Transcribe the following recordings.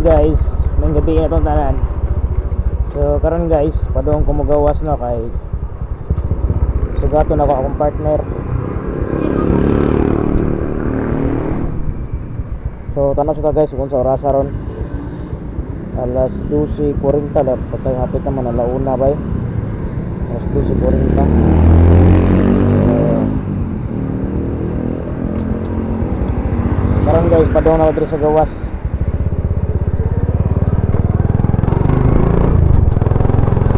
Guys, may gabi na itong tanan. So karon guys, padung ko mogawas no kay sugaton ako akong partner. So tanaw sa ta guys kung sa orasa ron. Alas 12:40 la patay, hapit naman alauna bay. Alas 12:40. So karon guys, padung na ko diri sa gawas.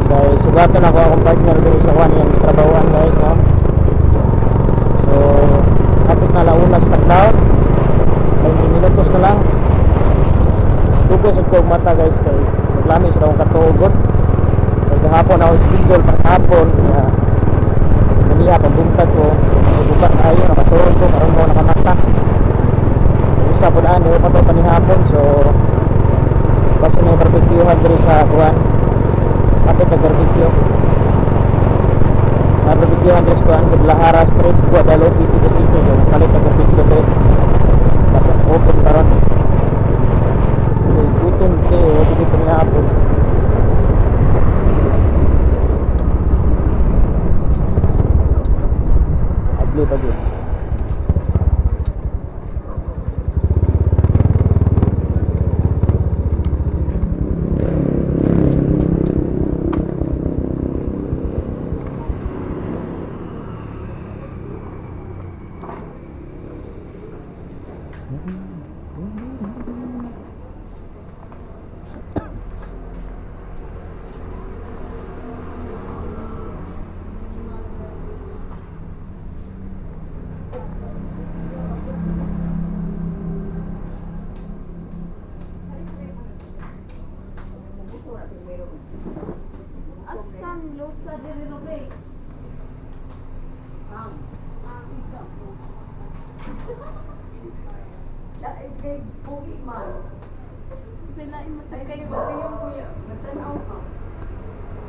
Guys, sugatan ako akong partner diri sa kuan iyang trabahoan guys, no. So hapit na alauna sa kadlaw. 20 minutos na lang. Dugay sa kog mata guys kay naglami sa akong katugot. Kay gahapon ako schedule pang hapon nga niya pagbuntag ko, buka ayo nakatuog ko karon ko nakamata. Isa pud ani pa to panihapon, so basta may barbecuehan diri sa kuan. Kapit na barbecue. Barbecuehan diri sa kuan, Guadalajara Street, Guadalupe, Cebu City. So, palit na barbecue diri. Basta open karon. Uy, gutom kayo, dili pa nihapon. Abli pa gyud. Asan Losa de Renovate? Kay Pugi man. Sila ay Ay masakay kayo ba? ba kayo kuya? Matanaw ka.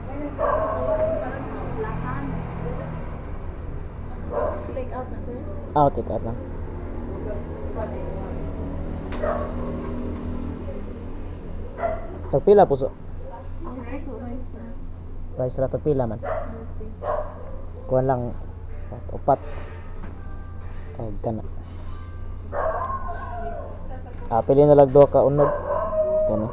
Kaya Parang lakan. Click out na sir. Ah, take out na. Tagpila puso. Ang puso rice na. Rice ra tagpila man. Mercy. Kuan lang upat. Og kana. Ah, pili na lang duha ka unog. Kana.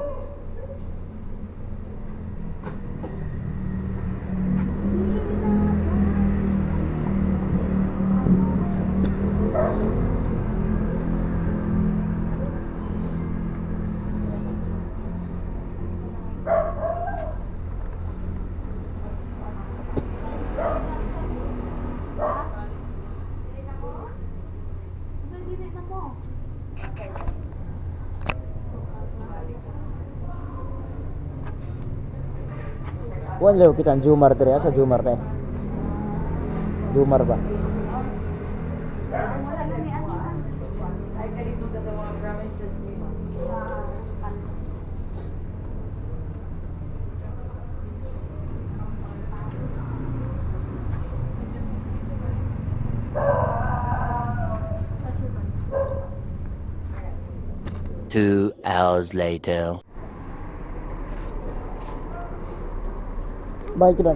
Sir, dili na mo. Kuan lang kita ang Jumar dire, asa Jumar te? Jumar ba? Wala na ni ano. Ay kalito sa mga promises ni ma. 2 hours later. Bye kidan.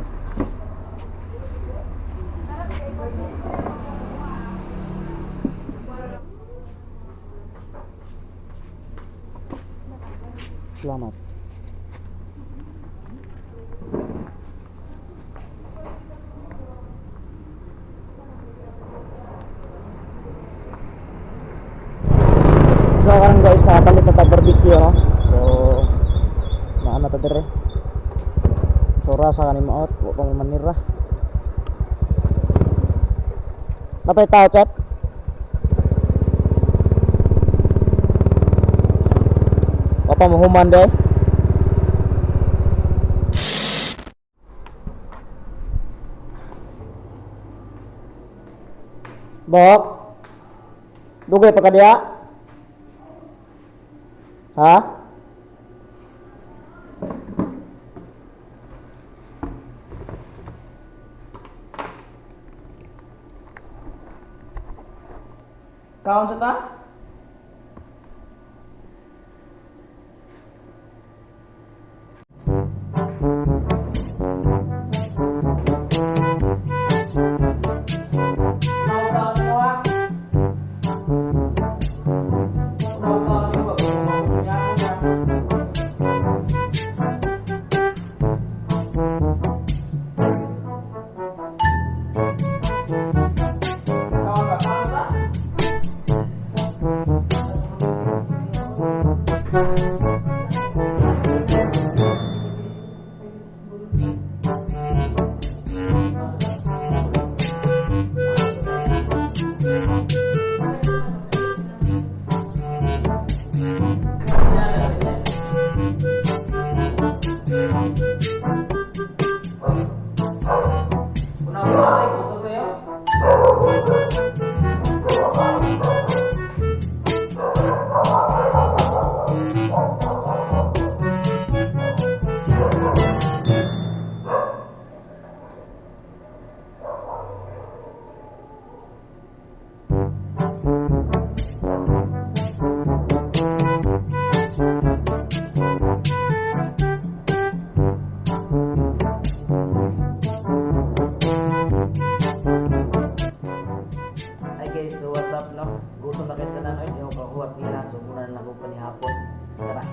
Salamat. So karon guys, nakapalit na tag barbecue no. So naana ta dire. So rasa kani maot, wa pa manira. Napay tao chat. Wa pa mohuman day. Bok. Dugay pa ka diha? Ha? Kaon sa ta? Guys, so what's up, no? Gutom na kayo sa nanoy, di ako kahuwat nila, so muna na lang ako panihapon. Tara.